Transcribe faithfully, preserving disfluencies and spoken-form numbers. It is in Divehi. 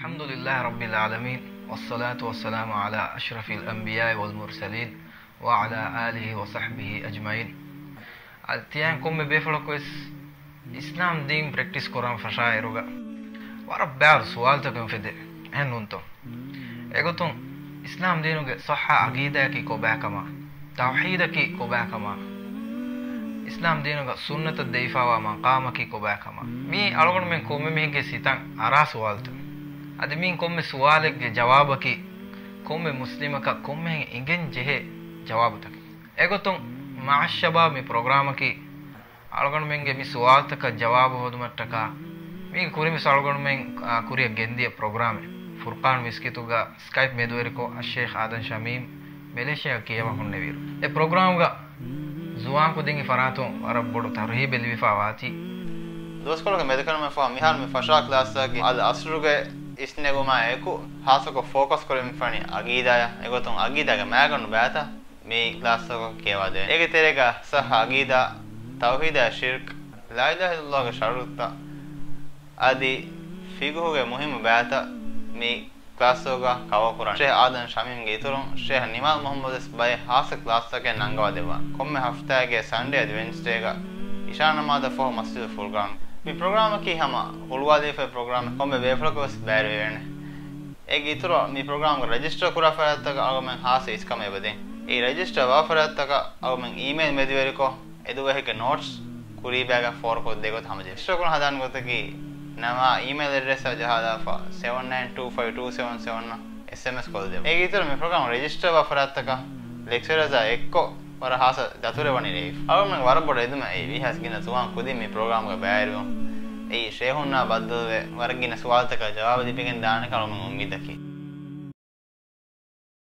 الحمد لله رب العالمين، والصلاة والسلام على أشرف الأنبياء والمرسلين، وعلى آله وصحبه أجمعين. އަދި ތިޔަން ކޮންމެ ބޭފުޅަކުވެސް އިސްލާމް ދީން ޕްރެކްޓިސް ކުރަން ފަށާއިރުގަ، ވަރަށް ބާރު ސުވާލުތަކެއް އުފެދޭ. އެހެން ނޫންތޯ؟ އެގޮތުން، އިސްލާމް ދީނުގެ ޞައްޙަ ޢަޤީދާއަކީ ކޮބާކަމާ؟ ތައުޙީދަކީ ކޮބާކަމާ؟ އިސްލާމް ދީނުގަ ސުންނަތަށް ދެވިފާވާ މަޤާމަކީ ކޮބާކަމާ؟ މީ އަޅުގަނޑުމެން ކޮންމެ މީހެއްގެ ސިތަށް އަރާ ސުވާލުތައް. އަދި މިއިން ކޮންމެ ސުވާލެއްގެ ޖަވާބަކީ ކޮންމެ މުސްލިމަކަށް ކޮންމެހެން އިނގެން ޖެހޭ ޖަވާބުތަކެއް. އެގޮތުން މާއައްޝަބާބް މި ޕްރޮގްރާމަކީ އަޅުގަނޑުމެންގެ މި ސުވާލުތަކަށް ޖަވާބު ހޯދުމަށްޓަކާ މީގެ ކުރިން ވެސް އަޅުގަނޑުމެން، އާ، ކުރިއަށް ގެންދިޔަ ޕްރޮގްރާމެއް. ފުރްޤާން މިސްކިތުގަ ސްކައިޕް މެދުވެރިކޮށް، އައްޝޭޚް އާދަމް ޝަމީމް މެލޭޝިޔާ ކިޔަވަން ހުންނެވިއިރު، އެ ޕްރޮގްރާމްގަ ޒުވާން ކުދިންގެ ފަރާތުން ވަރަށް ބޮޑު ތަރުހީބެއް ލިބިފާ ވާތީ. ދުވަސްކޮޅުގެ މެދުކަނުމެފާ މިހާރު މި ފަށާ ކްލާސްތަކަކީ އަލް އަޞްލުގެ އިސްނެގުމާ އެކު، ހާއްސަކޮށް ފޯކަސް ކުރެވިފަނީ ޢަޤީދާޔަށް. އެގޮތުން ޢަޤީދާގެ މައިގަނޑު ބައިތައް މި ކްލާސްތަކަށް ކިޔަވާދެވޭނެ. އޭގެ ތެރޭގަ ޞައްޙަ ޢަޤީދާ، ތައުޙީދާ ޝިރްކް، ލާ އިލާހަ އިއްލައްލާހުގެ ޝަރުޠުތައް އަދި ފިޤުހުގެ މުހިއްމު ބައިތައް މި ކްލާސްތަކުގަ ކަވަރ ކުރަން. ޝޭޚް އާދަމް ޝަމީމްގެ އިތުރުން، ޝޭޚް ނިމާލް މުޙައްމަދުވެސް ބައެއް ހާއްސަ ކްލާސްތަކެއް ނަންގަވާ ދެއްވާ. ކޮންމެ ހަފްތާގެ ސަންޑޭ އަދި ވެންސްޑޭގަ އިޝާ ނަމާދަށް ފަހު މަސްޖިދު ފުރްޤާން. މި ޕްރޮގްރާމަކީ ހަމަ ހުޅުވާލެވިފައި ޕްރޮގްރާމެއް، ކޮންމެ ބޭފުޅަކުވެސް ބައިވެރިވޭނެ. އޭގެ އިތުރަށް މި ޕްރޮގްރާމްގަ ރަޖިސްޓަރ ކުރާ ފަރާތްތަކަށް އަޅުގަނޑުމެން ހާއްސަ އިސްކަމެއް އެބަދޭ. އެ ރަޖިސްޓަރ ވާ ފަރާތްތަކަށް އަޅުގަނޑުމެން އީމެއިލް މެދުވެރިކޮށް، އެ ދުވަހެއްގެ ނޯޓްސް ކުރީބާގަ ފޯރުކޮށްދޭ ގޮތަށް ހަމަޖެހި. ރަޖިސްޓަރ ކުރަން ހަދާނެ ގޮތަކީ، ނަމާ އީމެއިލް އެޑްރެސްއަށް ޖަހާލާފަ، ސެވަން ނައިން ޓޫ ފައިވް ޓޫ ސެވަން ސެވަން އަށް އެސްއެމްއެސް ކޮށްދެވުން. އޭގެ އިތުރަށް މި ޕްރޮގްރާމް ރަޖިސްޓަރ ވާ ފަރާތްތަކަށް ލެކްޗަރަރުން އެއްކޮށް ވަރަށް ހާއްސަ ދަތުރެއް ވަނީ ލެވިފަ. އަޅުގަނޑުގެ ވަރަށް ބޮޑު އެދުމެއް އެއީ، ވީހާވެސް ގިނަ ޒުވާން ކުދިން މި ޕްރޮގްރާމްގަ ބައިވެރިވުން. އެއީ، ޝޭޚުންނާ ބައްދަލުވެ، ވަރަށް ގިނަ ސުވާލުތަކަށް ޖަވާބު ލިބިގެން ދާނެކަން އަޅުގަނޑު އުއްމީދަކީ.